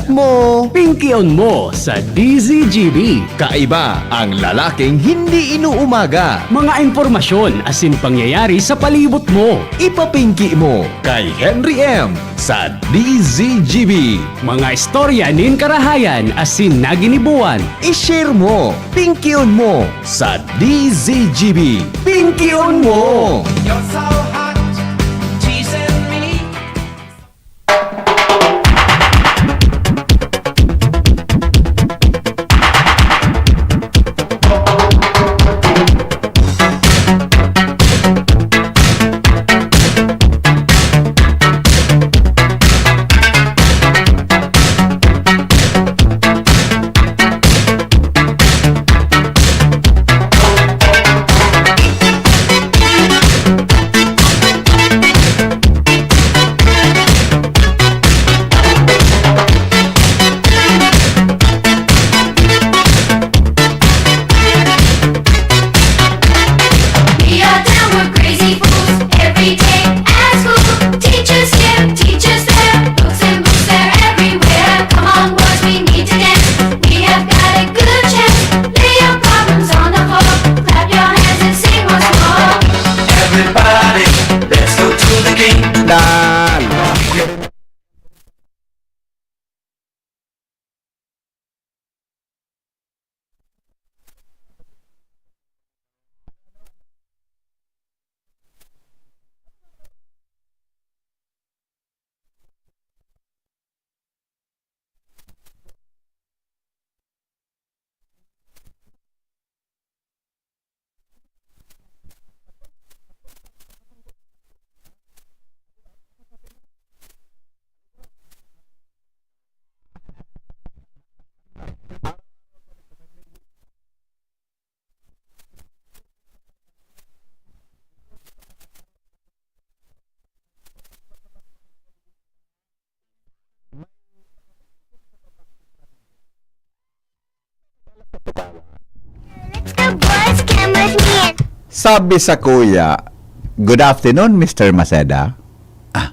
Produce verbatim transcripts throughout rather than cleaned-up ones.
mo. Pingkion mo sa D Z G B. Kaiba ang lalaking hindi inuumaga. Mga impormasyon asin pangyayari sa palibot mo. Ipapingki mo kay Henry M sa D Z G B. Mga istorya nin karahayan asin naginibuan. I-share mo, pingkion mo sa D Z G B. Pingkion mo! You're so hot, teasing me. We are downward crazy fools every day at school. Teachers here, teachers there, books and books, they're everywhere. Come on, boys, we need to dance. We have got a good chance. Lay your problems on the floor, clap your hands and sing once more. Everybody, let's go to the game. Dan. Sabi sa kuya, "Good afternoon, Mister Maceda." Ah.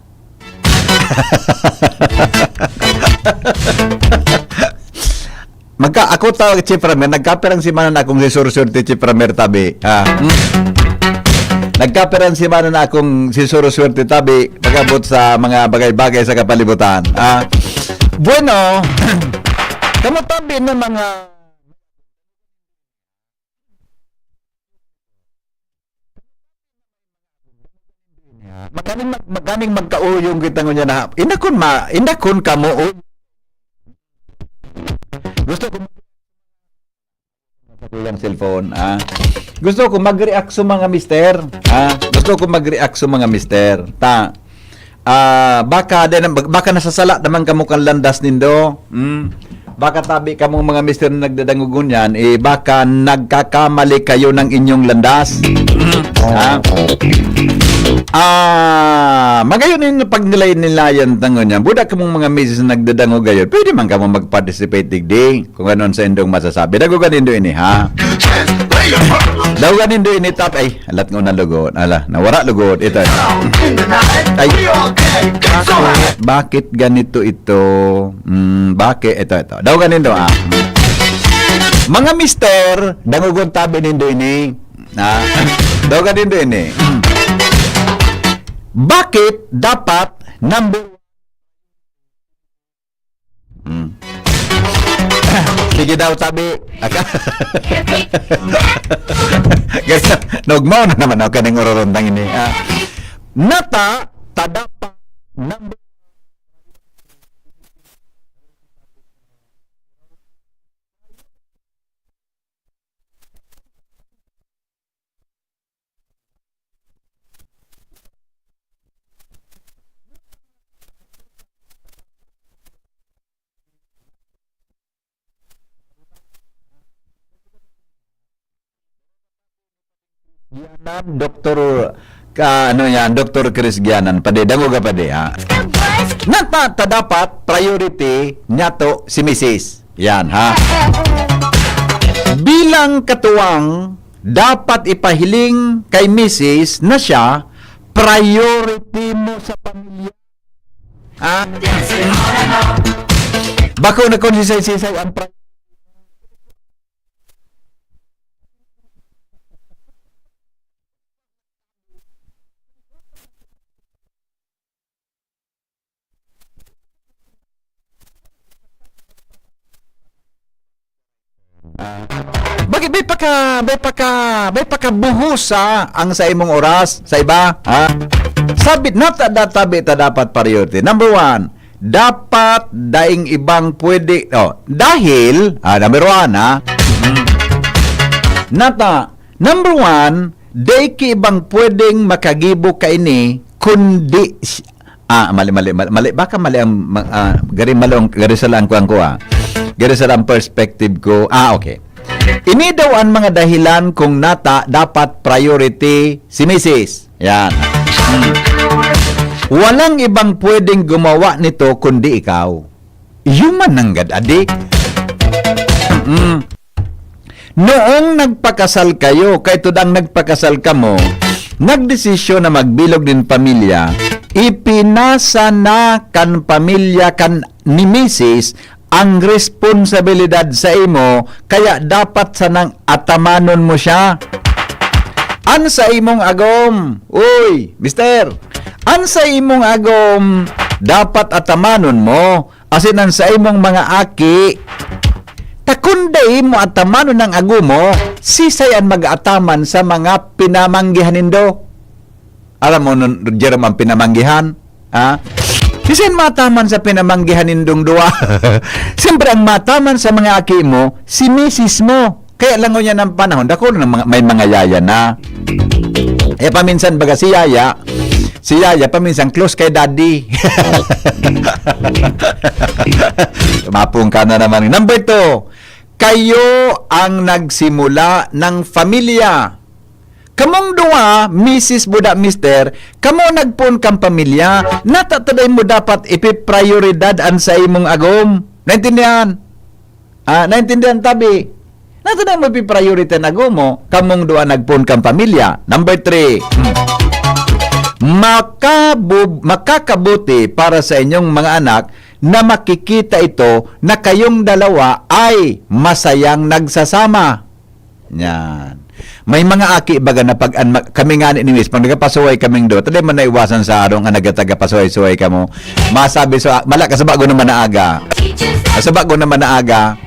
Magka, ako tawag Chief Ramer, nagkapirang semana na akong si Sur Swerte Chief Ramer tabi. Ah, hmm? Nagkapirang semana na akong si Sur Swerte tabi pag-abot sa mga bagay-bagay sa kapalibutan. Ah, bueno, kamo tabi na mga Maganing mag-, maganing magkauyong kita ngunyan na, inakon ma-, inakon kamo, o. Gusto ko mag-, sa kuyang cellphone, ah. Gusto ko mag-react sa mga mister, ah. Gusto ko mag-react sa mga mister. Ta, Ah, baka, baka nasasala naman kamo kan landas nindo. Hmm? Baka tabi kamong mga mister na nagdadangog ngunyan, eh, baka nagkakamali kayo ng inyong landas. Hmm? Ha? Ah, magayon yung pagnilay-nilayan ta ngunyan. Buda kamong mga misis na nagdadangog gayon. Pwede man kamo mag-participate digdi. Kung ano ang saindong masasabi. Dagogan nindo ini, ha? Dagogan nindo ini, tap-, ay, alat nga na lugod. Ala, nawara lugod. Ito, ito. Ay, bakit, bakit ganito ito? Mm, bakit? Ito, ito. Dagogan nindo, ah. Mga mister, dangogon tabi nindo ini. Ah, dagogan nindo ini. Bakit dapat number Hmm. Sige daw, tabi. Aka-, ganyan, nagmao na naman ako kaning ororondang ini. Ah, nata, tadapa, number Gianan, Doktor, ka, ano yan, Doktor Chris Gianan, padi, dangoga padi, ha? Nata, ta dapat, priority niya to si misis. Yan, ha? Bilang katuwang, dapat ipahiling kay misis na siya, priority mo sa pamilya. Ha? Bako na kon sisay-sisay ang pra- Bakit may paka, may paka, may pakabuhusa ang sa imong oras sa iba, ha? Sabi, nata, da-, tabi ta dapat priority. Number one, dapat daing ibang pwede, oh, dahil, ah, number one, ha? Mm. Nata, number one, dai ki ibang pwedeng makagibo kaini, kundi si-, ah, mali, mali, mali, mali. Baka mali ang, ma-, ah, gari malo ang, gari sala ang kuwan ko, ah. Gari sala ang perspective ko. Ah, okay. Ini daw ang mga dahilan kung nata dapat priority si misis. Yan. Hmm. Walang ibang pwedeng gumawa nito kundi ikaw. Iyo man nanggad, adi. Mm. Noong nagpakasal kayo, kay tudang nagpakasal kamo, nagdesisyon na magbilog nin pamilya, ipinasa na kan pamilya kan ni misis ang responsibilidad sa imo, kaya dapat sanang atamanon mo siya. An sa imong agom, uy, mister, an sa imong agom, dapat atamanon mo, asin an sa imong mga aki. Ta kun dai mo atamanon ang agom mo, sisay an mag-ataman sa mga pinamanggihan nindo? Aram mo, nun, Jerome, ang pinamanggihan? Ha? Sisay an mataman sa pinamanggihan nindong duwa? Siyempre, ang mataman sa mga aki mo, si misis mo. Kaya lang ngunyan ang panahon, dako na mga, may mga yaya na. Eh, paminsan baga si yaya, si yaya, paminsan close kay daddy. Mapung ka na naman. Number two, kayo ang nagsimula ng pamilya. Kamong duwa, misis buda mister, kamo nagpoon kan pamilya, nata ta dai mo dapat ipiprayoridad an sa imong agom. Naintindihan? Ah, naintindihan, tabi? Nata dai mo ipiprayoridad an agom mo, kamong duwa nagpoon kan pamilya. Number three, hmm. Makabu-, makakabuti para sa inyong mga anak na makikita ito na kayong dalawa ay masayang nagsasama. Yan. May mga aki baga na pag an-, ma-, kami ngani ni misis, pag nagkapasuhay kaming duwa, ta dai man naiwasan sa harong an nagkatagapasuhay-suhay kamo. Masabi sa, mala ka sa bago naman na aga. Sa bago naman na aga.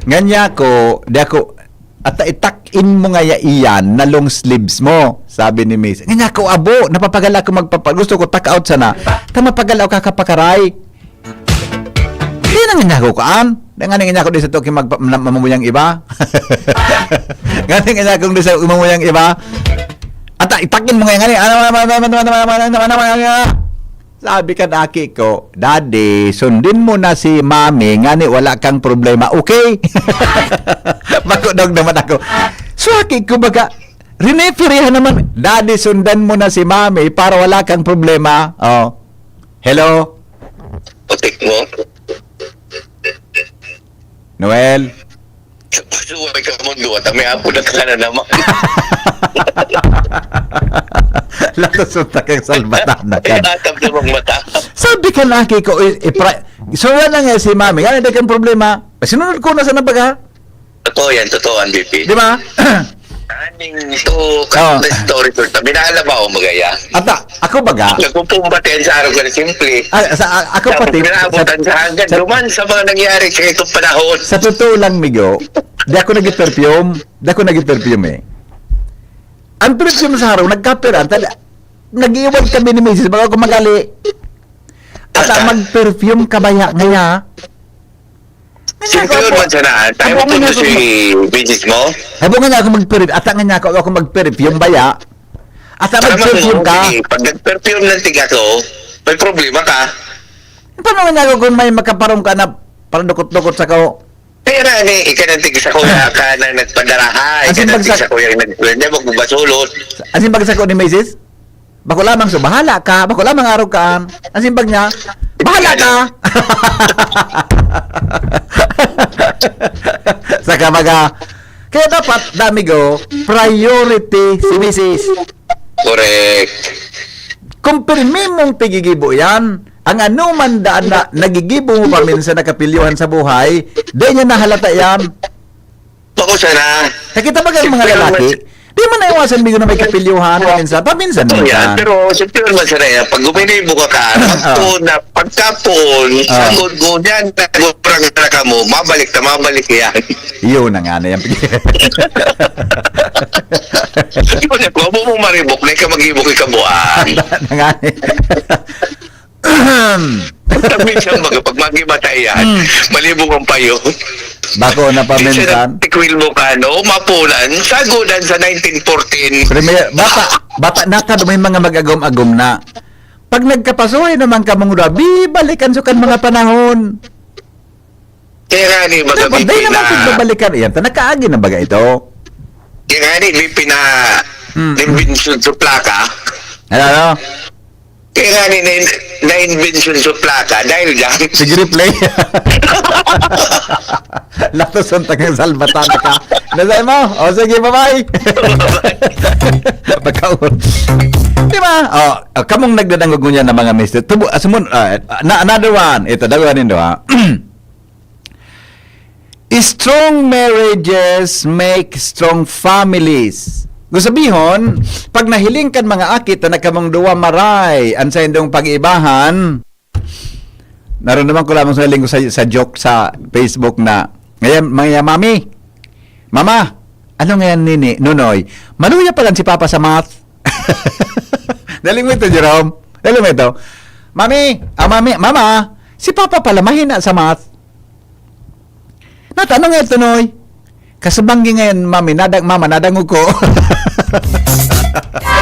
Ngani ako, di ako, "Ata itak-in mo ngaya iyan na long sleeves mo," sabi ni misis. Ngani ako, "Abo, napapagal ako magpapa-, gusto ko tak out sana." Ta mapagal ako kakapakaray. Di na nga ako kaan. Di nga nga ako di sa toki magpa-, na-, mamuyang iba. Nga di nga ako di sa mamuyang iba. Ata, itak-in mo nga nga. Ano, ano, ano, ano, sabi kan aki ko, "Daddy, sundin mo na si Mami, ngani wala kang problema, okay?" Makunog naman ako. So, aki ko baga, rineferihan naman, "Daddy, sundan mo na si Mami para wala kang problema." Oh. Hello? Putik mo? Noel? Pasuway ka mo, duwa. Tami apo na ka na naman. Latos mo takang salbatan na ka. Ay, atap na mong mata. Sabi ka na, aki ko, i-, ipra-, so yan lang yan si Mami. Yan, hindi kang problema. Sinunod ko na sa nabaga. Totoo yan, totoo ang B P. Di ba? Aning to, Oh. Story short, minahal na ba ako magaya? Ata, ako baga? Nagpupumbatian sa araw ka na simple. Ah, sa, a-, ako Tapos pati, pinaabot sa, ang sa hanggan sa, duman sa mga nangyari sa itong panahon. Sa totoo lang, Migo, di ako nag-perfume. Di ako nag-perfume eh. Ang perfume sa araw, nagkaperan, tala-, nag-iwan kami ni misis, bago ako magali. Ata, Ata. Mag-perfume ka baya ngaya? Sino yun man sana? Tayo Ako nga punto ako si mag- misis mo? Habo nga niya ako mag-perfume. Ata nga niya ako, ako mag-perfume baya. Ata Tama mag-perfume mo, ka. Sige. Pag nag-perfume ng tiga ko, may problema ka. Paano nga niya ako kung may makaparong ka na parang dukot-dukot sa kao? Kaya na, ni, ika ng tigsa ko na ka nang nagpadaraha, ika Asin ng bagsak- tigsa ko yung nag-, hindi, magbubasulot. Asin bagsak ko ni misis? Bako lamang so, "Bahala ka, bako lamang araw ka." Ang simbag niya, "Bahala ka!" Sa kamaga. Kaya dapat, damigo, priority si misis. Correct. Kung pirmi mong pigigibo yan, Ang ano man daan na nagigibo mo paminsan na kapilyohan sa buhay, dai niya nahalata yan. Bako sana. Nakita ba ang mga lalaki? Di man naiwasan bigo na may kapilyohan paminsan. Paminsan Ito yan, minsan. Pero siyempre naman sana yan. Pag guminay mo ka ka, pagpon na, pagkapon, Ah. sagod mo niyan, nagurang na ka mo, mabalik na mabalik yan. Yun na nga na yan. Yun, ako mo maribok, na ka mag-ibok ikabuan. Na nga na yan. Pag minsan baga, pag magimatay yan, malibog ang payo. Bako na Minsan paminsan. ang tikwil mo ka, no? Mapunan, sagudan sa nineteen fourteen. Premier, bata, bata na ka, may mga mag-agom-agom na. Pag nagkapasuhay naman ka mong rabi, balikan sa kan mga panahon. Kaya nga ni, baga, Dapat may dahil naman pina- pagbabalikan, yan, ta nakaagi na baga ito. Kaya nga ni, may pina... Mm. Invention sa plaka. Ano, ano? Kaya nga ni, na, na-invention sa plaka dahil dyan. Sige, replay. Latos ang tagang salbatan ka. Nasay mo? O sige, bye-bye. Pagkaon. Di ba? O, ah, kamong nagdadangog ngunyan na mga mister. Tubo, asumon, ah, na, another one. Ito, dalawa nindo, ha? Strong marriages make strong families. Gusto sabihon, pag nahiling kan mga aki ta na kamong duwa maray an saindong pag-iibahan, naramdaman ko lamang sa linggo sa, sa joke sa Facebook na, ngayon, mga mami, mama, ano ngayon nini, Nonoy? Maluya pa lang si Papa sa math. Dali mo ito, Jerome. Dali mo ito. Mami, ah, mami, mama, si Papa pala mahina sa math. Natanong nga ito, Noy. Kasubanggi ngayon, mami, nadang, mama, nadangog ko.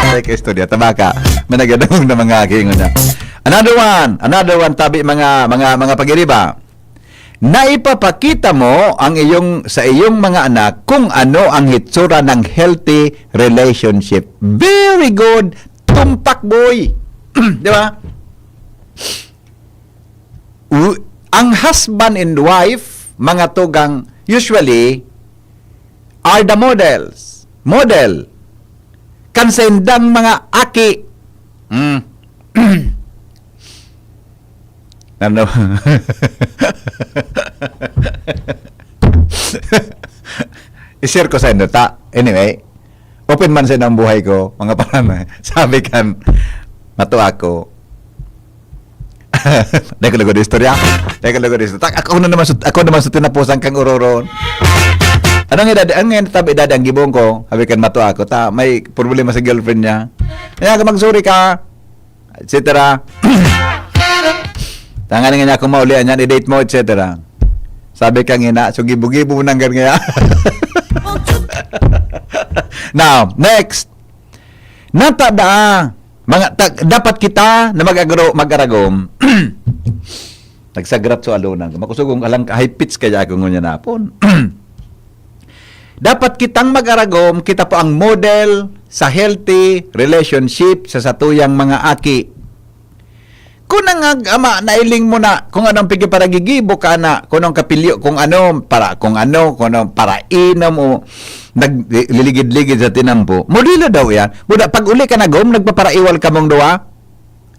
Ay, ka istorya, tabaka. May nagadangog na mga aki, ingon na. Another one, another one, tabi mga, mga, mga pag-iriba. Naipapakita mo ang iyong, sa iyong mga anak kung ano ang hitsura ng healthy relationship. Very good, tumpak boy. Di ba? U-, ang husband and wife, mga tugang, usually, are the models. Model. Kan saindang mga aki. Mm. Ano? I-share ko sa inyo, ta. Anyway, open man sa inyo ang buhay ko, mga paranay. Sabi kan, mato ako. Dahil ko lugod istorya. Dahil ko lugod istorya. Tak, ako na naman sa, ako naman sa tinapusan kang uroron. Anong edad, ang ngayon tabi edad ang gibong ko? Sabi kan mato ako, ta, may problema sa girlfriend niya. Kaya ka magsuri ka, et cetera. Tangan nga niya kung maulian yan, i-date mo, et cetera. Sabi kang ina, so gibo-gibo mo nang gaya. Now, next. Natada, mga, ta-, dapat kita na mag-agro, mag-aragom. Nagsagrat so alunan. Makusog kong alang high pitch kaya ako ngunyan napon. Dapat kitang mag-aragom, kita po ang model sa healthy relationship sa satuyang mga aki. Kung ang ag-, ama, nailing mo na kung anong pigiparagigibo ka na, kung anong kapilyo, kung ano, para, kung ano, kung ano, para inom o nagliligid-ligid sa tinampo. Modelo daw yan. Buda, pag uli ka na, gom, nagpaparaiwal ka mong duwa.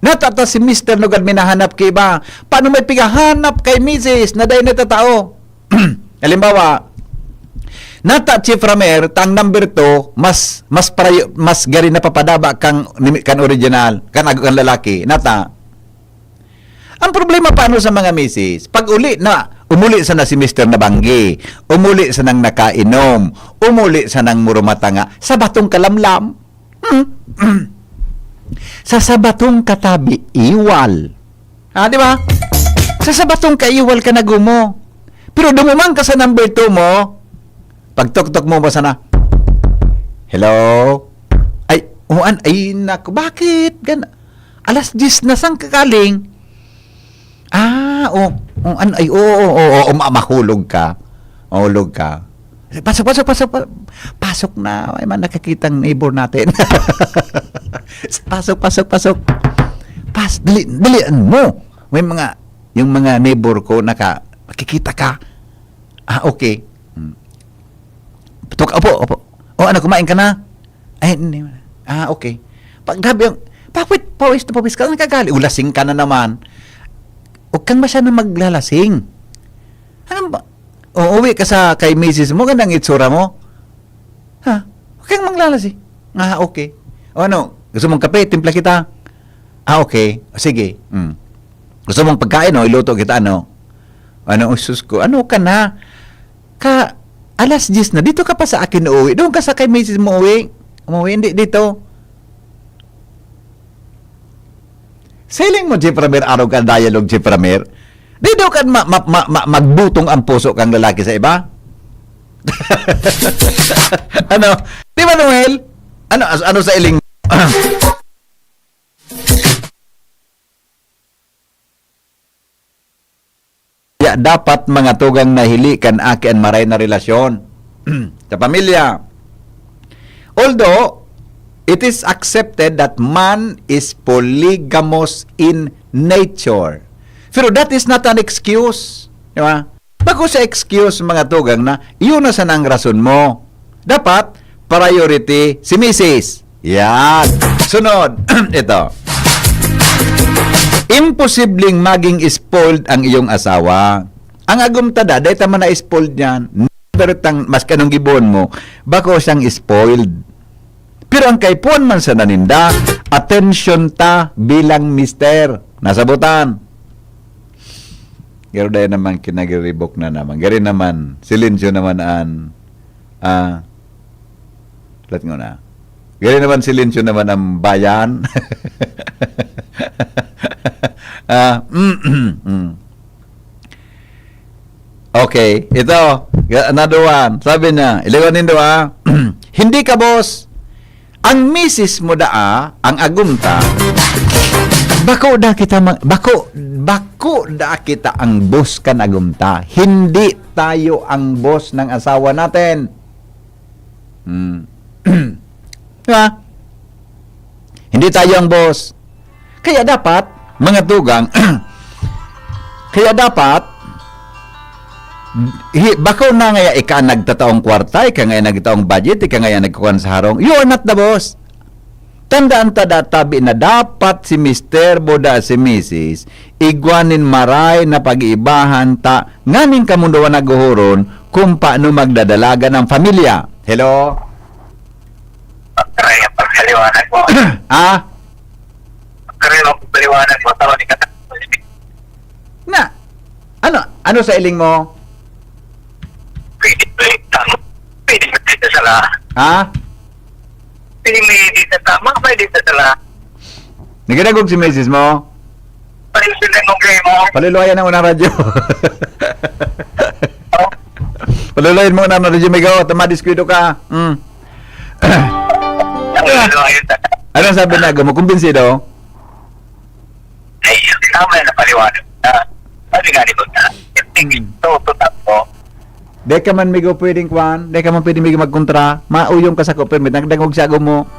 Natata si mister nugad minahanap ki iba. Paano may pigahanap kay misis na dahil natatao? Halimbawa, nata Chief Ramer, ta ang number two, mas, mas prayo, mas gari na papadaba kang, kan original, kan ag-, kan lalaki. Nata, ang problema paano sa mga misis? Pag uli na, umuli sana si mister na banggi, umuli sanang nakainom, umuli sanang murumata nga, sa batong kalamlam. Hmm? Sa sabatong katabi, iwal. Ah, di ba? Sa sabatong kaiwal ka nagumo. Pero dumuman ka sa number two mo, pagtuktok mo ba sana? Hello? Ay, uan, ay, naku, bakit? Gan-, alas diyes na, saan ka galing? Ah, oh, oh, ano, ay, oo, oo, oo, oo, ma-, mahulog ka. Mahulog ka. Pasok, pasok, pasok, pa-, pasok na. Ay man, nakakitang neighbor natin. Pasok, pasok, pasok. Pas, dali, dalian mo. May mga, yung mga neighbor ko, naka, nakikita ka. Ah, okay. Hmm. Tuk-, opo, opo. Oh, ano, kumain ka na? Ay, hindi man. Ah, okay. Pag grabe yung, pawit, pawis na pawis ka, nagkagali. Ulasing ka na naman. Huwag kang masyadong maglalasing. Ano ba? O, uwi ka sa kay misis mo, gandang itsura mo. Ha? Huwag kang maglalasing. Ah, okay. O ano, gusto mong kape? Timpla kita. Ah, okay. O, sige. Mm. Gusto mong pagkain? O, iluto kita, ano? Ano, usus ko. Ano ka na? Ka, alas diyes na. Dito ka pa sa akin uuwi. Doon ka sa kay misis mo uwi. Umuwi, hindi dito. Siling mo, Jeff Ramer, araw ka dialogue, Jeff Ramer. Di daw ka ma, ma, ma, ma, magbutong ang puso kang lalaki sa iba? Ano? Di ba, Noel? Ano, as- ano sa iling mo? Ya, dapat mga tugang na hili kan aki an maray na relasyon sa pamilya. Although, it is accepted that man is polygamous in nature. Pero that is not an excuse. Di ba? Bako sa excuse, mga tugang, na iyon na sana ang rason mo. Dapat, priority si misis. Yan. Sunod, ito. Imposibleng maging spoiled ang iyong asawa. Ang agom ta da, dai ta man na-spoiled niyan. Pero tang, maski anong gibohon mo, bako siyang spoiled. Pero ang kaipuhan man sana ninda, atensyon ta bilang mister. Nasabotan. Pero dai naman kinagiribok na naman. Gari naman, silensyo naman an, ah, lat ngona. Gari naman, silensyo naman ang bayan. Ah, mm. Okay, ito, another one. Sabi niya, iliwan nindo, ah. Hindi ka, boss. Ang misis mo daa, ang agom ta, bako da kita ma-, bako, bako da kita ang boss kan agom ta. Hindi tayo ang boss ng asawa natin. Hmm. Di ba? Hindi tayo ang boss. Kaya dapat, mga tugang, kaya dapat, hi-, bako na ngaya ika an nagtataong kwarta, ika ngaya nagtataong budget, ika ngaya nagkukuan sa harong. You are not the boss. Tandaan ta da, tabi na dapat si mister, boda si misis, igwa nin maray na pag-iibahan ta nganing kamo duwa naghohoron kung paano magdadalagan ang pamilya. Hello? Aray, pagkaliwanag mo. Ah? Aray, pagkaliwanag mo. Tama ni kata. Na, ano, ano sa iling mo? Pwede, pwede, tama. Pwede, pwede sa la. Ha? Pwede, may di sa tama, may di sa la. Nagadagog si misis mo? Pwede sa la, okay mo. Paluluwayan ang unang radyo. Oh. Paluluwayan mo unang radyo, migo. Tama, diskuido ka. Mm. Ano, ano, ayun, ano sabi na mo? Kumbinsido? Ay, tama na paliwanag. Ah, sabi nga ni Buddha, Hmm. ito, ito, ito. Di ka man, migo, pwedeng kwan? Di ka man pwedeng, migo, magkontra? Mauyong ka sa ko, permit. Nagdangog siya mo.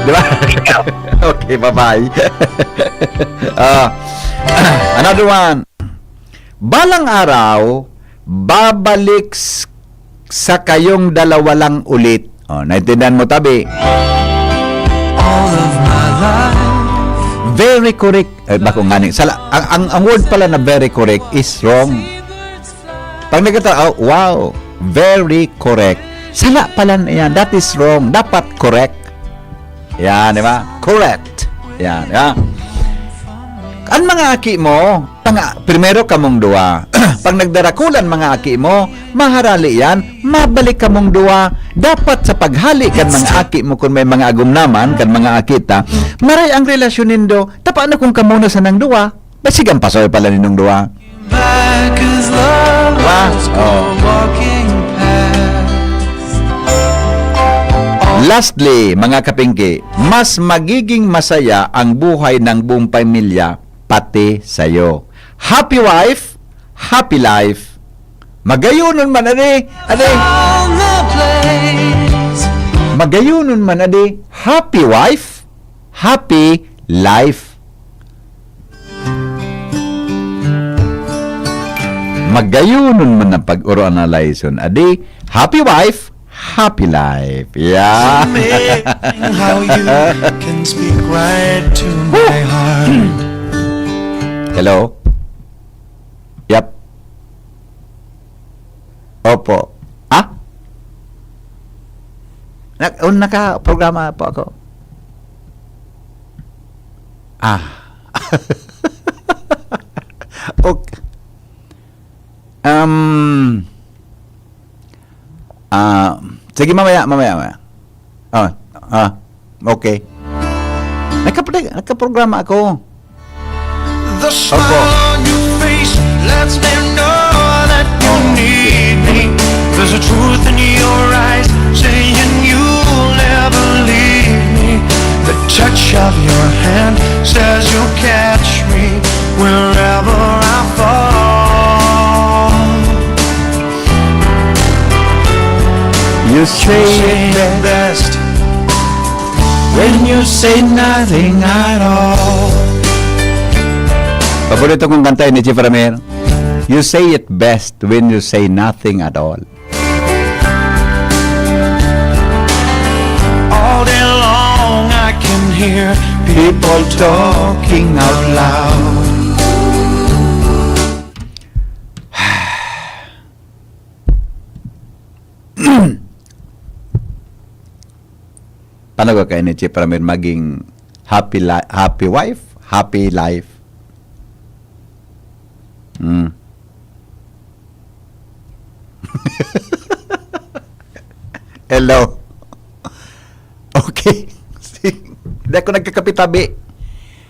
Di ba? Ikaw. Okay, bye-bye. Ah, another one. Balang araw, babalik s-, sa kayong dalawa lang ulit. Oh, naintindihan mo, tabi? All of my life. Very correct. Eh, bako nga ni. Sala, ang, ang, ang word pala na very correct is wrong. Pag nagkata-, oh, wow, very correct. Sala pala na yan. That is wrong. Dapat correct. Yan, di ba? Correct. Yan, di ba? Ang mga aki mo, mga, primero kamong duwa. Pag nagdarakulan mga aki mo, maharali yan, mabalik kamong duwa. Dapat sa paghali kan mga aki mo, kung may mga agom naman, kan mga aki ta, maray ang relasyon nindo, tapa na kung kamo na sanang duwa, basig ang pasoy pala ninyong duwa. Back as love Diba? Oh. Walking past. Lastly, mga kapingki, mas magiging masaya ang buhay ng buong pamilya, pati sa'yo. Happy wife, happy life. Magayonon man, ade, ade. Found the place. Magayonon man, ade. Happy wife, happy life. Magayonon man ang pag-oro analyzon. Adi, happy wife, happy life. Yeah. Amazing how you can speak right to my heart. Hello? Yep. Opo. Ah? Na, oh, nakaprograma po ako. Ah. Ok. Um, ah, sige, mamaya, mamaya, mamaya. Ah, ah, okay. Nagkapre-, nagkaprograma ako. The smile on your face lets me know that you need me. There's a truth in your eyes saying you'll never leave me. The touch of your hand says you'll catch me wherever I fall. You say it best when you say nothing at all. Paborito kong kanta ni Chief Ramir. You say it best when you say nothing at all. All day long I can hear people talking out loud. Paano ka kayo ni Chief Ramir maging happy li-, happy wife, happy life? Hmm. Hello. Okay. Di ako nagkakape tabi.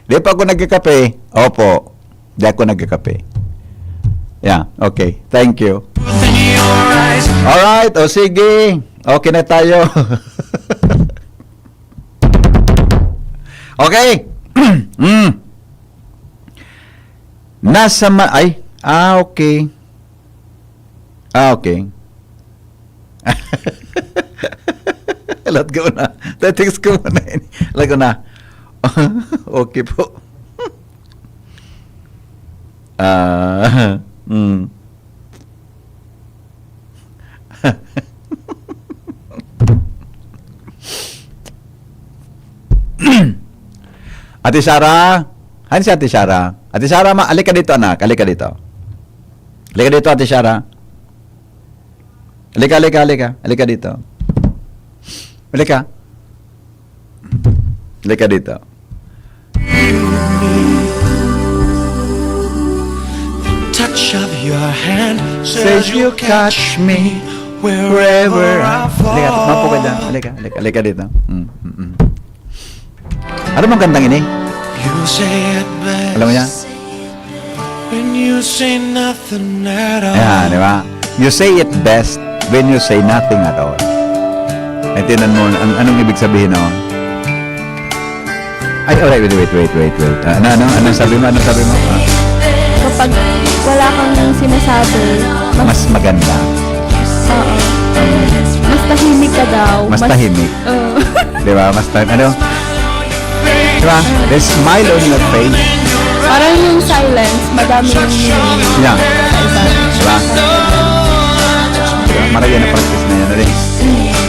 Di pa ako nagkakape. Opo. Di ako nagkakape. Yeah, okay. Thank you. Alright, o sige. Okay na tayo. Okay. Mm. Nasa ma-, ay, ah, okay. Ah, okay. Lahat ko na. Te-text ko muna yun. Lahat ko na. Okay po. Ah, mm. Ate Sara? Ano si Ate Sara? Ate Sara, ma-, alika dito, anak. Alika dito. Alika dito, Ate Sara. Alika, alika, alika. Alika dito. Alika. Alika dito. Touch of your hand says you'll catch me wherever I fall. Alika, mapo ka dyan. Alika, alika, alika dito. Mm, mm, mm. Ano bang kantang ini? You say it best. Alam mo yan? When you say nothing at all. Ayan, di ba? You say it best when you say nothing at all. Naintindihan mo, an-, anong ibig sabihin nun? Ay, alright, wait, wait, wait, wait, wait. Ah, ano, ano, anong sabi mo? Anong sabi mo? Ah. Kapag wala kang sinasabi, mas Mas maganda. Oo. Mas tahimik ka daw. Mas Mas tahimik. Oo. Di ba? Mas tahimik. Ano? Di ba? There's smile on your face. Parang yung silence, madami yung meaning. Yeah. Di ba? Di ba? Marami na practice na yan, ano eh?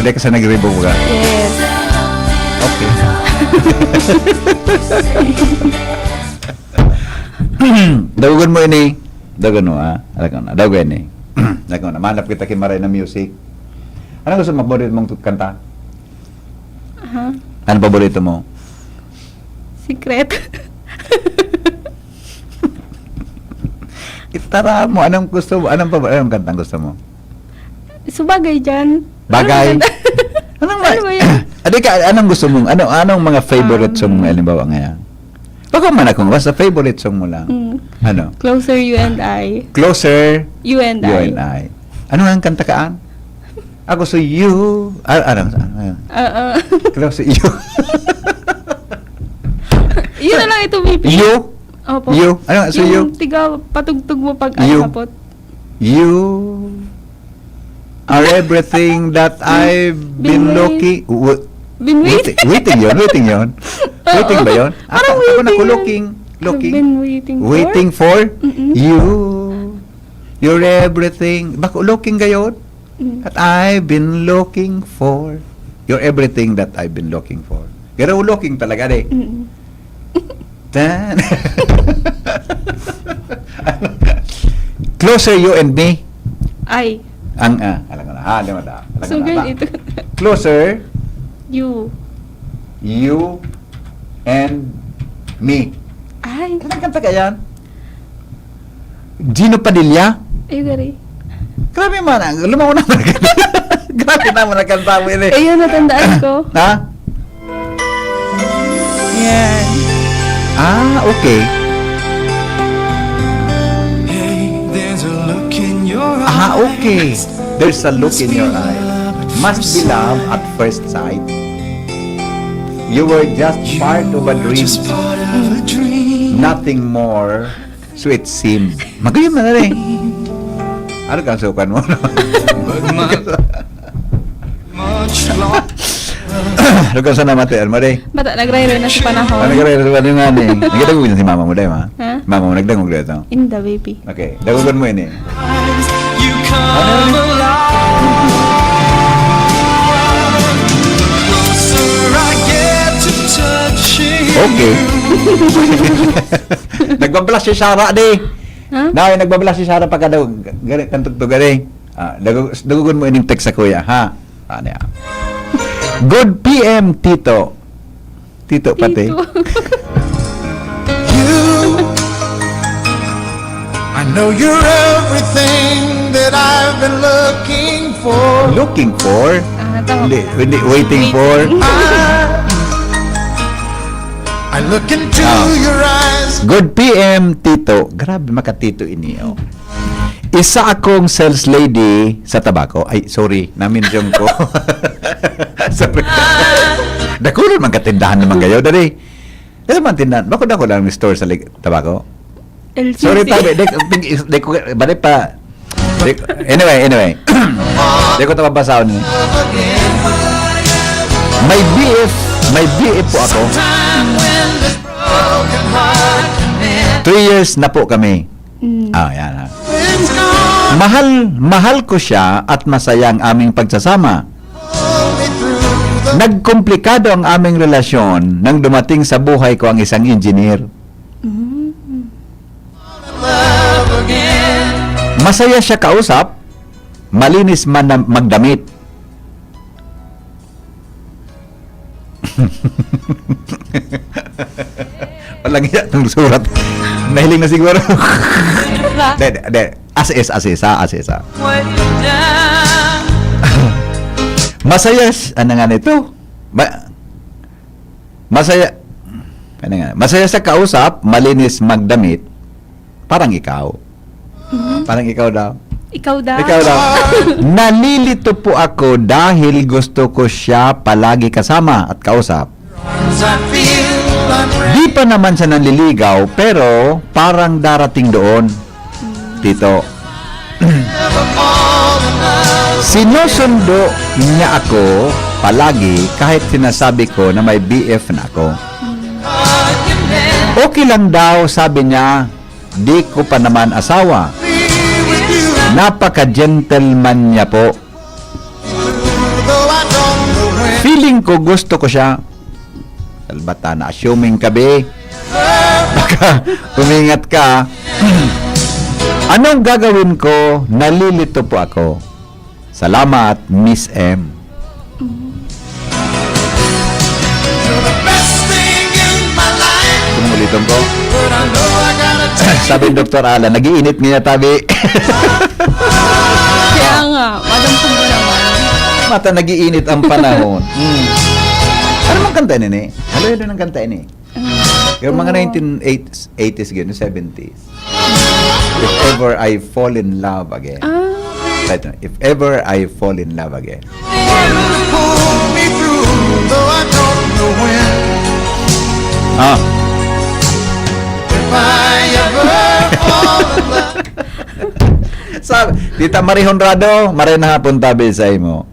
Hindi ka sa nagribo ka. Yes. Okay. Dagogon mo ini. Dagogon mo, ha? Alam ko na. Dagogon ini. Alam ko na. Mahanap kita kay Maray na music. Ano gusto mo? Paborito mong kanta? Aha. Ano paborito mo? Secret. Itara mo. Anong gusto mo? Anong pabor-, anong kantang gusto mo? Subagay dyan. Bagay. Ano ba? Anong ma-, Ano ba yan? Adi ka, anong gusto mong, ano, anong mga favorite Um, song mo, halimbawa, ngayon? Baka man akong, basta favorite song mo lang. Mm. Ano? Closer You and I. Closer You and You I. and I. Ano ang kanta kaan? Ako, so you, ah, ano, ano, ano? Oo. Closer You. Yun na lang ito, baby. You? Opo. You? Ano, so Yung you? tiga patugtog mo pag You. ay hapot. You are everything that I've been Been wait- looking, wa-, Been waiting. waiting, waiting yun, waiting yun. Waiting ba yun? Parang Ako, ako na waiting ko, yun. looking, I've looking. been waiting for. Waiting for Mm-mm. you. You're everything. Bako, looking gayon? Mm. That I've been looking for. You're everything that I've been looking for. Pero looking talaga, de. Mm. Tan- Closer you and me. Ay. Ang, ah, alam ko na. Ha, alam mo na. Alam ko So, na. ganito. Closer You. you and me. Ay. Ano ang kanta kaya? Gino Padilla? Ay, gari. Grabe man, ang lumaw naman. Grabe naman ang kanta mo ini. Ayun, natandaan ko. Ha? Yan. Ah, okay. Hey, there's a look in your Ah, eye. Okay. There's a look in your eye. Must be love at first sight. You were just part of a dream. Just part of a dream. Nothing more, so it seemed. Magayon na rin. Ano kang sukan mo? But my much longer. Ano kang sana mati, Alma, day? Bata, nagray-ray na sa panahon. Ano ka rin? Ano nga ni? Nagdangog na si mama mo, day, ma? Ha? Mama mo, nagdangog na ito. In the baby. Okay, dagogon mo ini. You come alive. The closer I get to touching Okay. Nagbablas si Sarah, di. Ha? Nay, nagbablas si Sarah pagka daw, gani, kantog to, gani. Ah, dago-, dagogon mo ining text sa kuya, ha? Ano yan? Good P M, Tito. Tito, pati. Tito. You, I know you're everything that I've been looking for. Looking for? Ah, tama Hindi, pala. hindi, waiting for? I, I look into Ah. your eyes. Good P M, Tito. Grabe, makatito ini, oh. Isa akong sales lady sa tabako. Ay, sorry, na-mention ko. Sorry. Dakulon man katindahan naman kayo, dali. Ano man tindahan? Bako dako lang ang store sa lig- tabako? L C C. Sorry, tabi. Di, di, di ko, bali pa. Di, anyway, anyway. Di ko ito mabasahon. May B F, may B F po ako. Three years na po kami. Mm. Ah, yan ha. Mahal, mahal ko siya at masaya ang aming pagsasama. Nagkomplikado ang aming relasyon nang dumating sa buhay ko ang isang engineer. Mm. Masaya siya kausap, malinis man na magdamit. Walang iya itong surat. Nahiling na siguro. De, de, de. As is, as is, ha? As is, ha? Masaya, s- ano nga nito? Ma- masaya, ano nga? Masaya sa kausap, malinis magdamit, parang ikaw. Parang ikaw daw. Ikaw daw. Ikaw daw. Nalilito po ako dahil gusto ko siya palagi kasama at kausap. Di pa naman siya nanliligaw, pero parang darating doon. Tito. Sinusundo niya ako palagi kahit sinasabi ko na may B F na ako. Okay lang daw, sabi niya, di ko pa naman asawa. Napaka-gentleman niya po. Feeling ko gusto ko siya. Salbata na, assuming ka, be. Baka umingat ka. Anong gagawin ko? Nalilito po ako. Salamat, Miss M. You're the best thing in my life. Kumuliton ko. But I know I gotta take Sabi ni Doktor Alan, nag-iinit nga tabi. Kaya nga, madam ko mo naman. Mata, nag-iinit ang panahon. Mm. Ano mang kanta ini? Haloy doon ang kanta ini. Yung mga nineteen eighties, ganyan, seventies. If ever I fall in love again. Ah, Kahit na, if ever I fall in love again. Pull me through, though I don't know when. Ah, If I ever fall in love. Sabi, Tita Marie Honrado, maray na hapon tabi sa imo.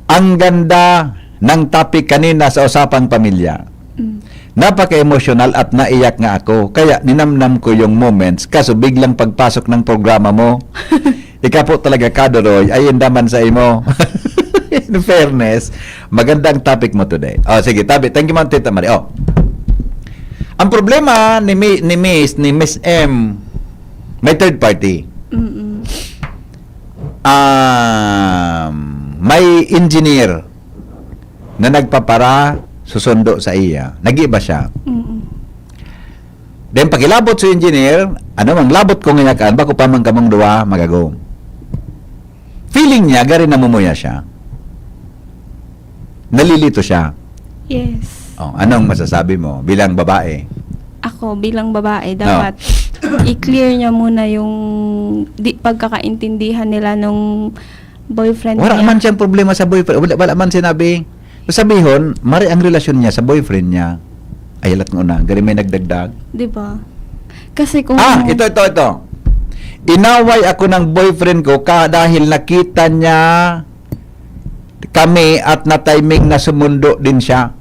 Ang ganda ng topic kanina sa usapang pamilya. mm. Napaka-emosyonal at naiyak nga ako. Kaya ninamnam ko yung moments. Kaso biglang pagpasok ng programa mo, ikaw po talaga, Kadoroy, ay indaman sa imo. In fairness, maganda ang topic mo today. Oh, sige, tabi. Thank you, Ma'am Tita Marie. Oh. Ang problema ni, Mi- ni Miss, ni Miss M, May third party. Mm-mm. Um, may engineer na nagpapara susundo sa iya. Nag-iba siya. Mm-mm. Then, pakilabot sa engineer, ano mang labot ko ngayakan, bako pa man kamong duwa, magagom. Feeling niya, gari namumuya siya. Nalilito siya. Yes. Oh, anong masasabi mo bilang babae? Ako, bilang babae, dapat i-clear niya muna yung di pagkakaintindihan nila nung boyfriend Wala niya. man siyang problema sa boyfriend. Wala, wala man sinabi. Sabihon, mari ang relasyon niya sa boyfriend niya. Ay, halat ng una. Gari may nagdagdag. Di ba? Kasi kung... Ah, ito, ito, ito. Inaway ako ng boyfriend ko ka dahil nakita niya kami at na-timing na sumundo din siya.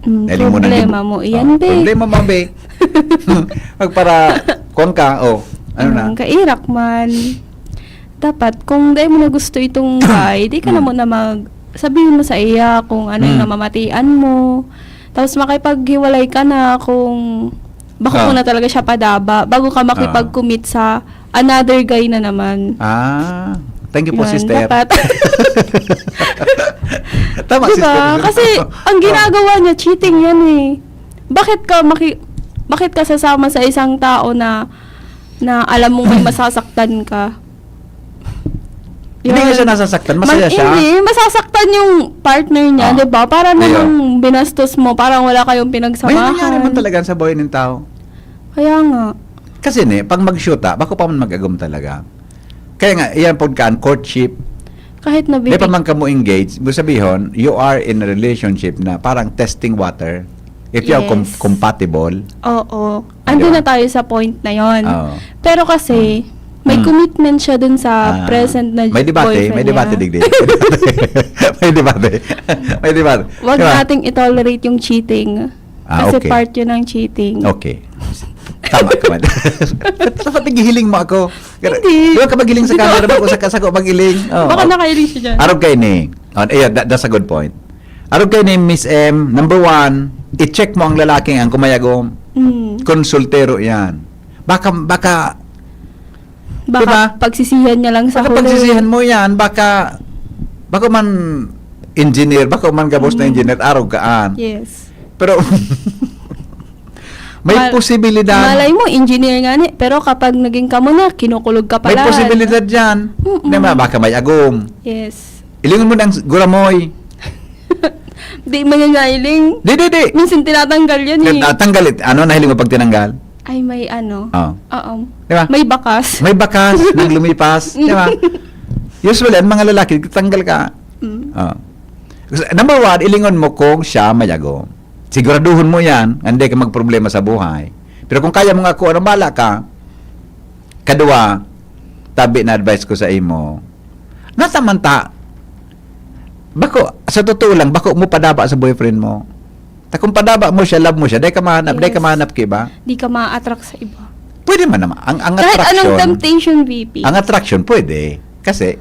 Mm, Dali mo nang problema gibu- mo. Iyan, Ah, be. Problema mo, be. Magpara, kuwan ka, oh, ano na? Mm, kairak man. Dapat, kung dahil mo na gusto itong guy, di ka na Mm. muna mag... Sabihin mo sa iya kung ano yung Mm. namamatian mo. Tapos makipaghiwalay ka na kung baka Ah. mo na talaga siya padaba bago ka makipag-commit sa another guy na naman. Ah, thank you po, Yun, sister. dapat. Tama, Diba? sister. Kasi ang ginagawa niya, cheating yan eh. Bakit ka maki... Bakit ka sasama sa isang tao na na alam mong may masasaktan ka? Hindi nga Yun. siya nasasaktan, masaya Ma- siya. Hindi, masasaktan yung partner niya, Ah. di ba? Parang Ayun. namang binastos mo, parang wala kayong May pinagsamahan. nangyari man talaga sa buhay ng tao. Kaya nga. Kasi ni, pag mag-shoot, ah, bako pa man mag-agom talaga. Kaya nga, iyan pod kan courtship. Kahit na Di pa bibi- man kamo engaged, ibig sabihon, you are in a relationship na parang testing water. If you are com- Yes. compatible. Oo. Ah, Andun di ba? na tayo sa point na yon. Oo. Pero kasi, may Hmm. commitment siya dun sa Ah, present na may debate, boyfriend may debate, niya. digdi. May debate. May debate. Wag Di ba? nating i-tolerate yung cheating. Ah, Kasi okay. part yun ng cheating. Okay. Tama ka man. Dapat naghihiling mo ako. Hindi. Di ba ka maghiling sa camera mo, sa kasako maghiling? Oh, Baka oh. Nakahiling siya dyan. Arog kay ni. Oh, yeah, that, that's a good point. Arog kay ni Miss M, number one, i-check mo ang lalaking ang kumayagom. Mm. Konsultero yan. Baka, baka, Baka Diba? pagsisihan niya lang sa baka huli. pagsisihan mo yan, baka, baka man engineer, baka man gabos na Mm. engineer, arog kaan. Yes. Pero, may Mal- posibilidad. Malay mo, engineer nga ni, pero kapag naging kamo na, kinukulog ka May pala. Posibilidad yan. Mm-mm. Di ba? Baka may agom. Yes. Ilingon mo ng guramoy. Di mangangailing. Di, di, di. Minsan tinatanggal yan eh. Tatanggal it. Ano nahiling mo pag tinanggal? Ay, may ano. Oh. Oo. Di ba? May bakas. May bakas, nang lumipas. Di ba? Usually, ang mga lalaki, tanggal ka. Mm. Oh. Number one, ilingon mo kung siya mayagom. Siguraduhon mo yan, hindi ka magproblema sa buhay. Pero kung kaya mo nga kung ano, bala ka. Kadua, tabi na advice ko sa imo. Nasa man ta, bako, sa totoo lang, bako mo padaba sa boyfriend mo. Ta kung padaba mo siya, love mo siya, dai ka mahanap, dai ka Yes. mahanap ka iba. Di ka ma-attract sa iba. Pwede man naman. Ang, ang Kahit attraction, anong temptation, V P. Ang attraction, pwede. Kasi,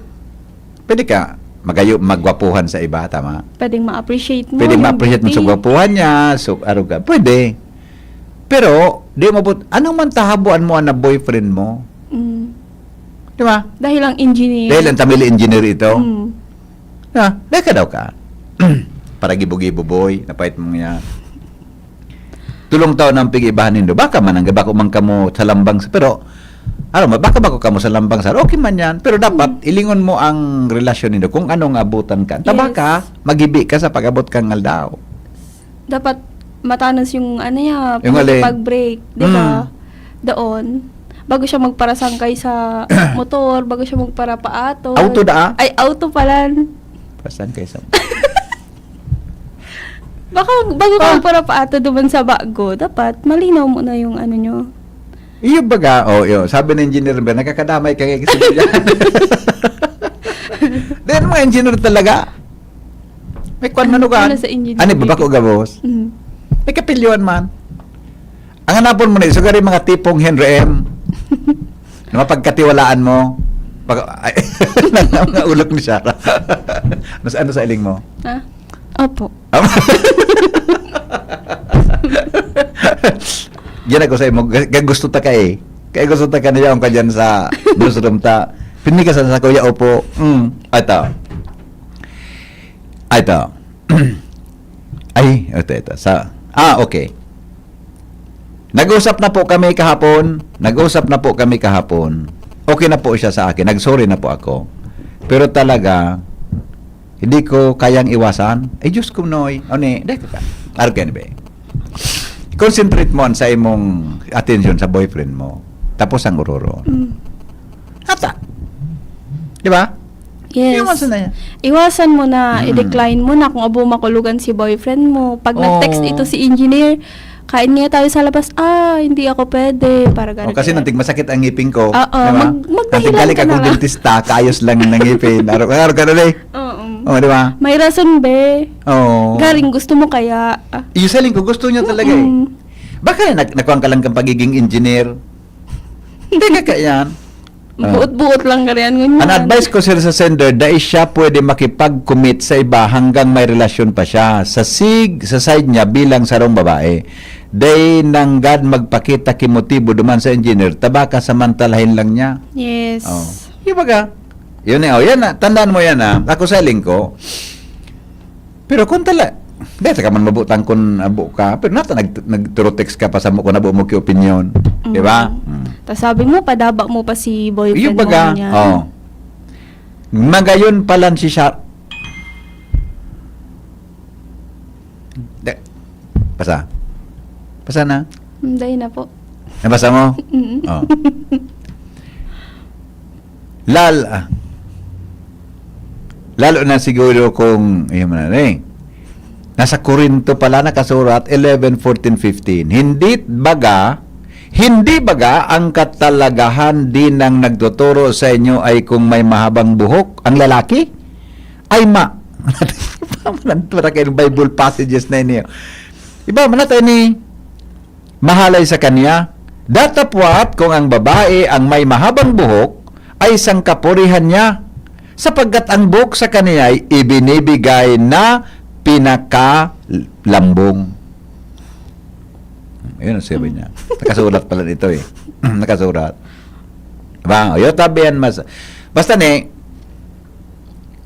pwede ka magayo, magwapuhan sa iba, tama? Pwedeng ma-appreciate mo Pwede yung ma-appreciate mo beauty. sa gwapuhan niya, so, arog ka. Pwede. Pero, di mo but, anong man tahabuan mo na boyfriend mo? Mm. Di ba? Dahil ang engineer. Dahil ang tamili engineer ito. Mm. Ah, dahil ka daw ka. Para gibo-gibo, boy, napait mo niya. Tulong tao ng pig-ibahan nindo. Baka man ang bako man kamo sa lambang sa, pero, ano mo, baka bako kamo sa lambang sa, okay man yan. Pero dapat, ilingon mo ang relasyon nindo kung anong abutan ka. Tabaka, Yes. magibi ka sa pag-abot kang aldaw. Dapat matanos yung ano niya, Yung alin? pag-break, di ba? Mm. Doon. Bago siya magparasangkay sa motor, bago siya magparapaato. Auto daa? Ay, auto pala. Pasan kayo sa... Baka bago ka Ah. magparapaato duman sa bago, dapat malinaw mo na yung ano nyo. Iyo baga, oh, iyo. Sabi ng engineer ba, nakakadamay ka kay kasi yan. Then, mga engineer talaga. May kwan Ano manugan. pala sa engineer, Ano ba, baby? Bako gabos? Mm. May kapilyoan man. Ang hanapon mo na, isugari mga tipong Henry M. Na mapagkatiwalaan mo. Pag, ay, nang, nang ulok ni Sarah. Ano sa, ano sa iling mo? Ah? Opo. Yan ako sa imo, ga-, ga-, gusto ta ka eh. Kaya gusto ta kaniya ang kadyan sa newsroom ta. Pini ka sa, sa kuya, opo. Mm. Ito. Ito. Ay, ito, ito. Sa, ah, okay. Nag-usap na po kami kahapon. Nag-usap na po kami kahapon. Okay na po siya sa akin. Nag-sorry na po ako. Pero talaga, hindi ko kayang iwasan. Ay, Diyos ko, Noy. O ni, dahil ka. Arog ka ni, be. Concentrate mo sa imong atensyon sa boyfriend mo. Tapos ang ororo. Mm. Ata. Di ba? Yes. Iwasan na yan. Iwasan mo na, Mm. i-decline mo na kung abo makulogan si boyfriend mo. Pag Oo. nag-text ito si engineer, "Kain nga tayo sa labas." "Ah, hindi ako pwede." Para O, kasi ganun. nantig masakit ang ngipin ko. Oo, Di ba? mag-, magdahilan Nantig galing ka akong lang. dentista, kaayos lang ng ngipin. Araw-araw ka na, eh. Oo. O, di ba? May rason, be. Oo. Garing gusto mo kaya. Ah. Yung saling ko, gusto niya talaga, eh. Mm-mm. Baka nag-, nakuhaan ka lang kang pagiging engineer. Hindi ka kaya yan. Ah. Buot-buot lang ka rin, ngunyan. An advice ko, sir, sa sender, dai siya pwede makipag-commit sa iba hanggang may relasyon pa siya. Sa sig-, sa side niya bilang sarong babae, dai nanggad magpakita ki motibo duman sa engineer, tabaka samantalahin lang niya. Yes. Oh. Yung baga, yun eh, oh, yan na, tandaan mo yan, ah. Ako sa lingko, pero kung tala, di, sa ka man mabutang kun abo ka, pero nata nag-, nag-through text ka pa sa mo kung abo mo ki opinyon. Di ba? Mm. Mm. Tas sabi mo, padaba mo pa si boyfriend Yung mo baga, niya. Oh. Magayon pa lang si Sha-, De, pasa. Pasa na. Hindi na po. Nabasa mo? Mm. Oh. Lal-, ah. Lalo na siguro kung, ayun mo na, eh. Nasa Corinto pala nakasurat, eleven, fourteen, fifteen. Hindi baga, hindi baga ang katalagahan din ng nagtuturo sa inyo ay kung may mahabang buhok ang lalaki? Ay ma-, para kayo Bible passages na ini. Iba man natin ni mahalay sa kanya. Datapwat kung ang babae ang may mahabang buhok, ay sangkapurihan niya, sapagkat ang buhok sa kaniya ay ibinibigay na pinakalambong. Ayun ang sabi niya. Nakasulat pala nito eh. Nakasulat. Diba? O, yo, tabi yan mas-, basta ni,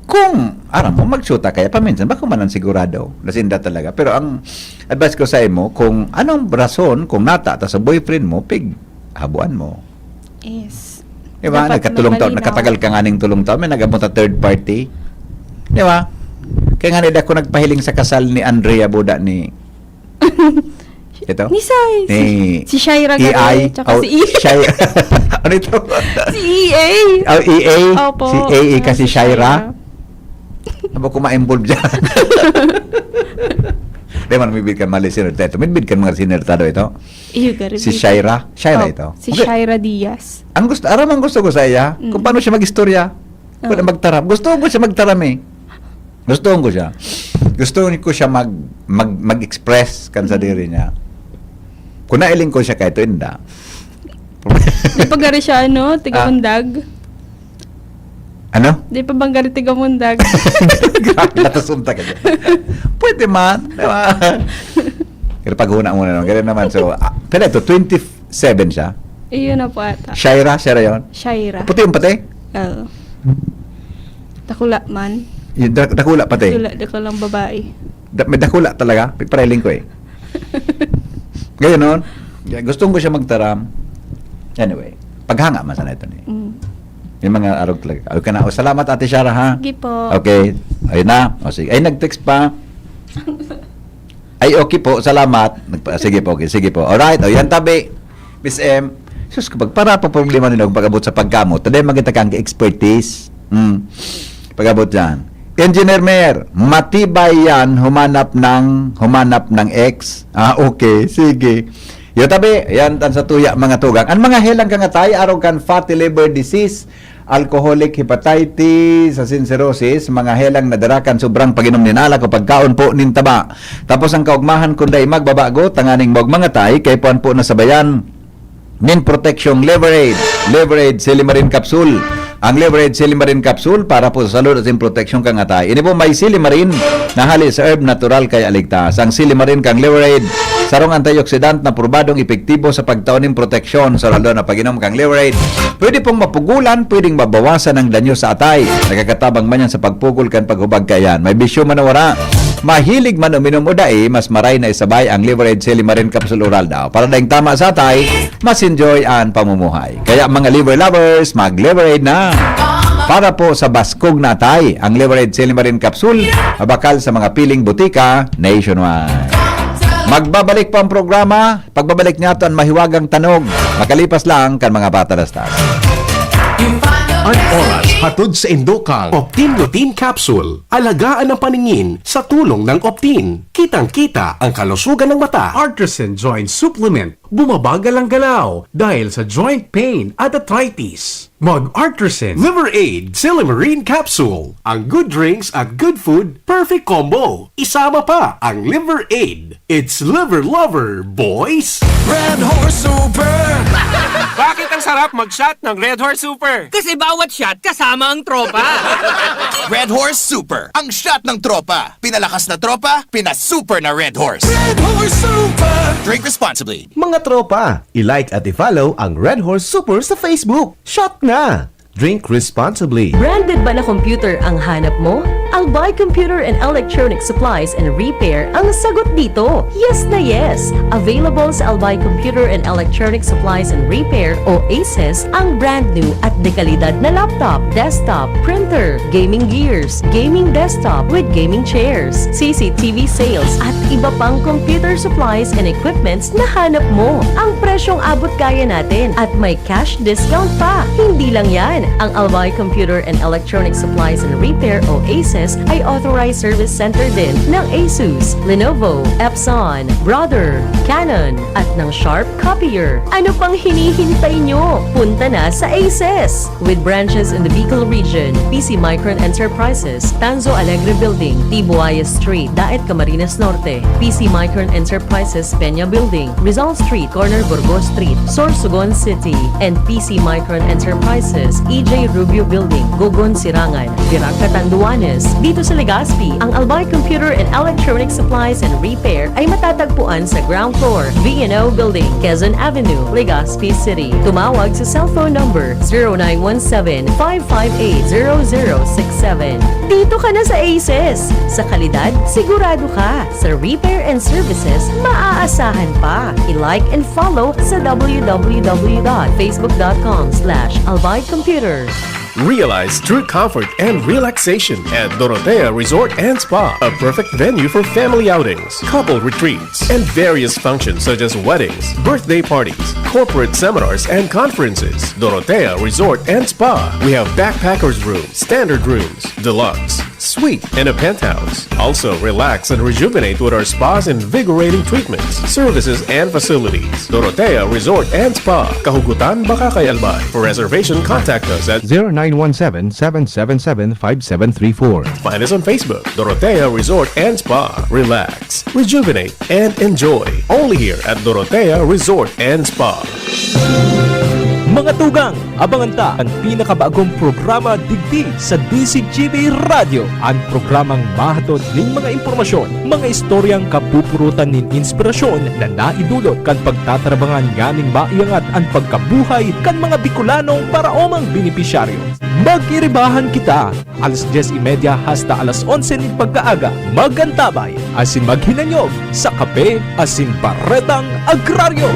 kung, aram mo, magsuta kaya paminsan, bako man ang sigurado, nasinda talaga. Pero ang advice ko sa imo, kung anong rason, kung nata ta sa boyfriend mo, pig, habuan mo. Yes. Diba? Dapat Nagkatulong taon, mapalinaw. Nakatagal ka nga ning tulong taon, may nag-abot na third party. Diba? Kaya nga nila ako nagpahiling sa kasal ni Andrea Buda ni Ito? Ni Sai. Ni Si, si Shaira A I? Garay, tsaka Oh, si E A. Shai-, ano ito? Si E A. Oh, E A? Opo. Si A A ka, Si si Shaira? Shaira. Ano ba kung ma-involve dyan? Di man, may bid ka mga listener tayo. May bid ka mga listener tayo ito. Iyo, Garay. Si Shaira? Shaira Oh, ito? si Okay. Shaira Diaz. Ang gusto, aram ang gusto ko sa iya, Mm. kung paano siya mag-istorya. Pwede Oo. magtaram. Gusto ko siya magtaram eh. Gusto ko siya. Gusto ko siya mag, mag, mag-express kan Mm. sadiri niya. Kung nailing ko siya kahit inda. Di pa gari siya, ano, tiga Ah. Mundag? Ano? Di pa bang gari tiga Mundag? Grabe, latas unta ka dyan. Pwede man, di ba? Pero paghuna muna naman. Ganun naman. So, ah, pila ito? Twenty-seven siya? Iyon na po ata. Shaira? Shaira yun? Shaira. Puti yung puti? Oo. Dakula man. Yung dak-, dakula pati? Dakula, dakulang babae. Da-, may dakula talaga? Piparaling ko eh. Ngayon nun, gustong ko siya magtaram. Anyway, paghanga man sana ito ni. Mm. May mga arog talaga. Okay na. O, salamat, Ate Shara, ha? Sige po. Okay. Ayun na. O, sige. Ay, nag-text pa. Ay, okay po. Salamat. Nagpa-, sige po. Okay. Sige po. Alright. O, yan tabi. Miss M. Sus, kapag para pa problema nila kung pag-abot sa pagkamot, taday magkita kang expertise. Hmm. Pag-abot yan. Engineer Mer, matibay yan humanap ng, humanap ng ex. Ah, okay. Sige. Yo, tabi, yan tan sa tuya, mga tugang. Ang mga helang kangatay, arog kan fatty liver disease, alcoholic hepatitis, asin cirrhosis, mga helang nadara kan sobrang pag-inom nin alak o pagkaon po nin taba. Tapos ang kaugmahan, kung dai magbabago, tanganing magmangatay, kay puan po na sabayan nin proteksyong Liver Aid, Liver Aid Silimarin Capsule. Ang Liver Aid Silimarin Capsule para po sa salud asin proteksyon kan atay. Ini po may silimarin na hali sa herb natural kaya ligtas. Ang silimarin kan Liver Aid, sarong antioxidant na probadong epektibo sa pagtao nin proteksyon. So, lalo na pag-inom kan Liver Aid, pwede pong mapugulan, pwedeng mabawasan ang danyo sa atay. Nakakatabang man yan sa pagpugol kan paghubag kaiyan. May bisyo man o wala, mahilig man uminom o dai, mas maray na isabay ang Liver Aid Silimarin Capsule Oral daw. Para daing tama sa atay, mas enjoy an pamumuhay. Kaya mga liver lovers, mag-Liver Aid na! Para po sa baskog na atay, ang Liver Aid Silimarin Capsule, mabakal sa mga piling butika nationwide. Magbabalik po ang programa. Pagbabalik niyato an mahiwagang tanog, makalipas lang kan mga patalastas. An oras hatod sa indokang Optin Lutein Capsule. Alagaan ang paningin sa tulong ng Optin. Kitang-kita ang kalusugan ng mata. Artisan Joint Supplement. Bumabagal ang galaw dahil sa joint pain at arthritis. Mag Artisan Liver Aid Silimarin Capsule. Ang good drinks at good food, perfect combo. Isama pa ang Liver Aid. It's Liver Lover, boys! Red Horse Super! Bakit ang sarap mag-shot ng Red Horse Super? Kasi bawat shot kasama ang tropa. Red Horse Super, ang shot ng tropa. Pinalakas na tropa, pinasuper na Red Horse. Red Horse Super! Drink responsibly. Mga tropa, i-like at i-follow ang Red Horse Super sa Facebook. Shot na! Drink responsibly. Branded ba na computer ang hanap mo? Albay Computer and Electronic Supplies and Repair ang sagot dito. Yes na yes! Available sa Albay Computer and Electronic Supplies and Repair o ACES ang brand new at dekalidad na laptop, desktop, printer, gaming gears, gaming desktop with gaming chairs, CCTV sales at iba pang computer supplies and equipments na hanap mo. Ang presyong abot kaya natin at may cash discount pa. Hindi lang yan, ang Albay Computer and Electronic Supplies and Repair o ACES ay authorized service center din ng Asus, Lenovo, Epson, Brother, Canon, at ng Sharp Copier. Ano pang hinihintay nyo? Punta na sa ACES! With branches in the Bicol region, PC Micron Enterprises, Tanzo Alegre Building, Tibuaya Street, Daet Camarines Norte, PC Micron Enterprises Peña Building, Rizal Street, corner Burgos Street, Sorsogon City, and PC Micron Enterprises, EJ Rubio Building, Gogon Sirangan, Virac Catanduanes. Dito sa Legazpi, ang Albay Computer and Electronic Supplies and Repair ay matatagpuan sa ground floor, V and O Building, Quezon Avenue, Legazpi City. Tumawag sa cellphone number zero nine one seven, five five eight, zero zero six seven. Dito ka na sa ACES! Sa kalidad, sigurado ka. Sa repair and services, maaasahan pa. I-like and follow sa w w w dot facebook dot com slash albay computer. Realize true comfort and relaxation at Dorotea Resort and Spa, a perfect venue for family outings, couple retreats, and various functions such as weddings, birthday parties, corporate seminars, and conferences. Dorotea Resort and Spa. We have backpackers room, standard rooms, deluxe, suite, and a penthouse. Also, relax and rejuvenate with our spa's invigorating treatments, services, and facilities. Dorotea Resort and Spa. Kahugutan baka kay Albay. For reservation, contact us at zero nine one seven, seven seven seven, five seven three four. Find us on Facebook, Dorotea Resort and Spa. Relax, rejuvenate, and enjoy. Only here at Dorotea Resort and Spa. Mga tugang, abangan ta an pinakabagong programa digdi sa D Z G B Radyo, an programang mahatod nin mga impormasyon, mga istoryang kapupurutan nin inspirasyon na naidulot kan pagtatarabangan nganing maiangat an pagkabuhay kan mga Bicolanong paraomang benepisyaryo. Mag-iribahan kita! Alas dyes y media hasta alas onse nin pagkaaga, mag-antabay asin maghinanyog sa Kape asin Baretang Agraryo.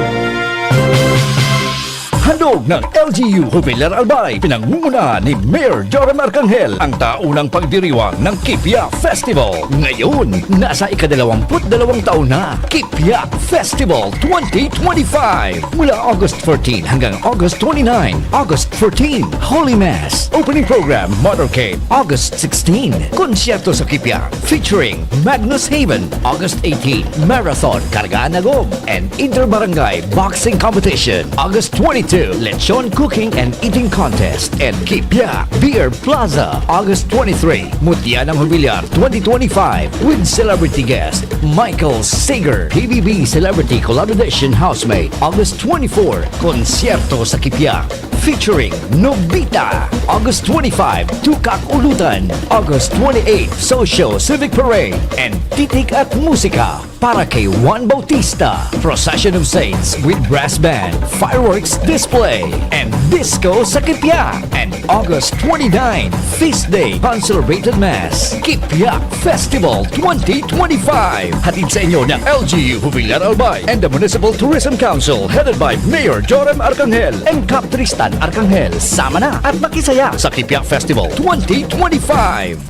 Handog ng L G U Jubilar Albay, pinangungunahan ni Mayor Joram Arcangel, ang taunang pagdiriwang ng Kipia Festival. Ngayon, nasa ikadalawamput dalawang taon na, Kipia Festival twenty twenty-five. Mula August fourteen hanggang August twenty-nine, August fourteen, Holy Mass, opening program, motorcade, August sixteen, konsyerto sa Kipia, featuring Magnus Haven, August eighteen, Marathon, Kargaan Agom, and Inter-Barangay Boxing Competition, August twenty-two, Two, Lechon Cooking and Eating Contest and Kipyak Beer Plaza, August twenty-three, Mutya ng Jubilar twenty twenty-five, with celebrity guest Michael Sager, P B B Celebrity Collaboration Housemate, August twenty-four, Konsierto sa Kipyak, featuring Nobita, August twenty-five, Tukak Ulutan, August twenty-eight, Socio Civic Parade, and Titik at Musika para kay Juan Bautista, Procession of Saints with brass band, fireworks display, and disco sa Kipyak. And August twenty-nine, Feast Day, Concelebrated Mass, Kipyak Festival twenty twenty-five. Hatid sa inyo ng L G U Jubilar Albay and the Municipal Tourism Council, headed by Mayor Joram Arcangel and Cap Tristan Arcangel. Sama na at makisaya sa Kipyak Festival twenty twenty-five.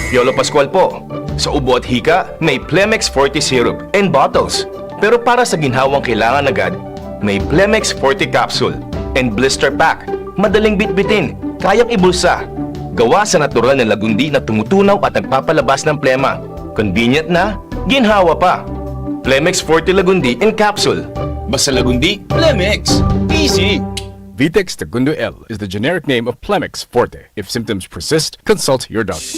Piolo Pascual po. Sa ubo at hika, may Plemex Forte Syrup and bottles. Pero para sa ginhawang kailangan agad, may Plemex Forte Capsule and Blister Pack. Madaling bitbitin, kayang ibulsa. Gawa sa natural na lagundi na tumutunaw at nagpapalabas ng plema. Convenient na, ginhawa pa. Plemex Forte Lagundi in Capsule. Basta Lagundi, Plemex. Easy! Vitex Tagundo L is the generic name of Plemex Forte. If symptoms persist, consult your doctor.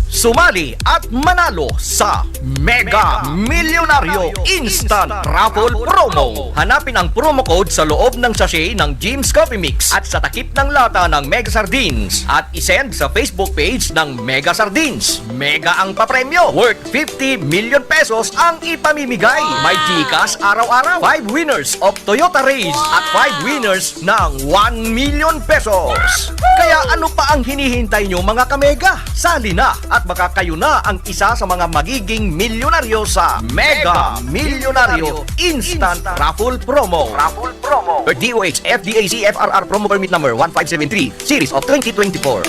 Sumali at manalo sa Mega Milyonaryo Instant Raffle Promo. Hanapin ang promo code sa loob ng sachet ng Jim's Coffee Mix at sa takip ng lata ng Mega Sardines at isend sa Facebook page ng Mega Sardines. Mega ang papremyo, worth fifty million pesos ang ipamimigay. May GCash araw-araw, five winners of Toyota Raiz at five winners ng one million pesos. Kaya ano pa ang hinihintay nyo, mga kamega? Sali na at baka kayo na ang isa sa mga magiging milyonaryo sa Mega Milyonaryo Instant Raffle Promo. Raffle Promo. D O H F D A C F R R Promo Permit Number one five seven three, Series of twenty twenty-four.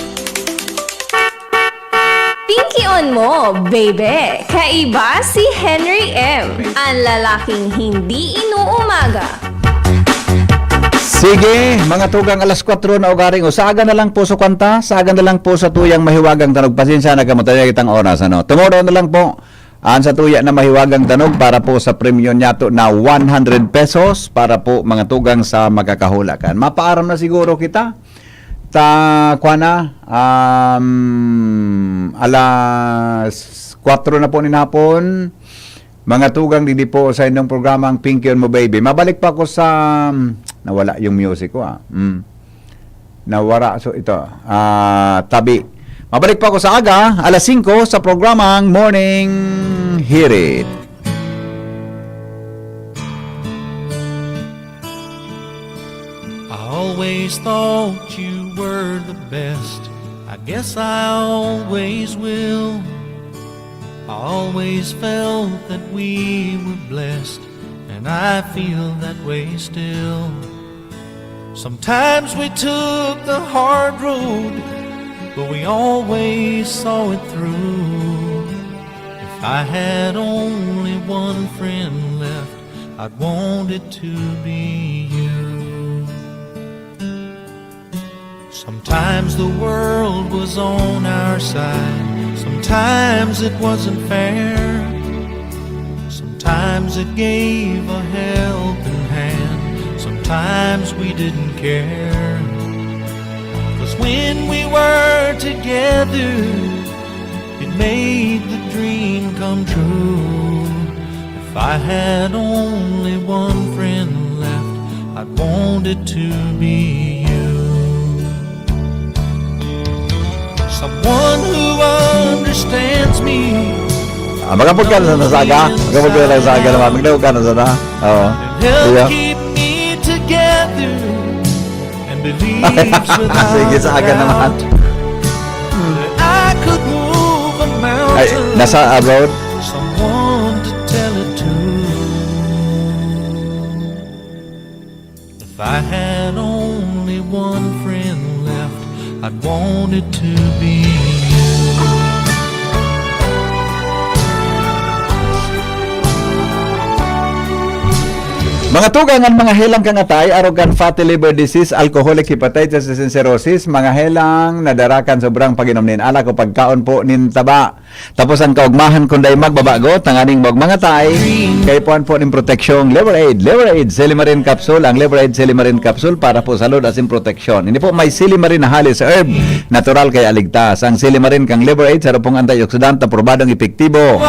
Pinkion mo, baby! Kaiba si Henry M, ang lalaking hindi inuumaga. Sige, mga tugang, alas kwatro na ugaring. O, sa aga na lang po sa kwanta, sa aga na lang po sa tuyang mahiwagang tanog. Pasensya na kamo, tayo kitang oras, ano. Tomorrow na lang po, ang sa tuya na mahiwagang tanog para po sa premyo niyato na one hundred pesos para po, mga tugang, sa makakahula kan. Mapaaram na siguro kita. Ta, kwa na, um, alas kwatro na po nin hapon. Mga tugang, digdi po sa inyong programa, ang Pinky on Mo Baby. Mabalik pa ako sa, um, nawala yung music ko, ah. Mm. Nawara, so ito, ah, tabi. Mabalik pa ako sa aga, alas singko, sa programang Morning Hirit. I always thought you were the best. I guess I always will. I always felt that we were blessed, and I feel that way still. Sometimes we took the hard road, but we always saw it through. If I had only one friend left, I'd want it to be you. Sometimes the world was on our side. Sometimes it wasn't fair. Sometimes it gave a helping hand. Sometimes we didn't care. 'Cause when we were together, it made the dream come true. If I had only one friend left, I'd want it to be you. Someone who understands me. Ah, mag-abot ka na sa aga. Mag-abot ka na sa aga naman. Magdaog ka na sana. Oo. And help Iya. keep me together. And believes without Sige, sa aga naman. doubt that I could move a mountain. Ay, nasa abroad? Someone to tell it to. If I had only one friend left, I'd want it to be you. Mga tugang, an mga helang kan atay, arog kan fatty liver disease, alcoholic hepatitis, and cirrhosis, mga helang na dara kan sobrang pag-inom nin alak o pagkaon po nin taba. Tapos an kaugmahan kun dai magbabago, tanganing maog mga atay, kaipuhan po nin proteksyong Liver Aid. Liver Aid Silimarin Capsule. Ang Liver Aid Silimarin Capsule para po sa load asin proteksyon. Ini po may silimarin na halis herb, natural kaya ligtas. Ang silimarin kang Liver Aid, saro pong antioxidant na probadong epektibo.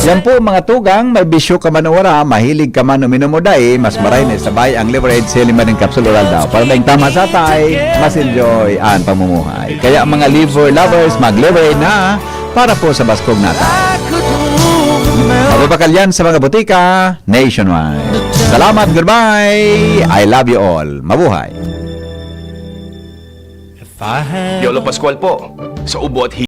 Yan po, mga tugang, may bisyo ka man o wala, mahilig ka man uminom o dai, mas maray na isabay ang Liver Aid Silimarin Capsule Oral daw. Para daing tama sa atay, mas enjoy ang pamumuhay. Kaya mga liver lovers, mag-Liver Aid na para po sa baskog na atay. Mababakal yan sa mga botika nationwide. Salamat, goodbye. I love you all. Mabuhay. Yolo Pascual po, sa Ubo at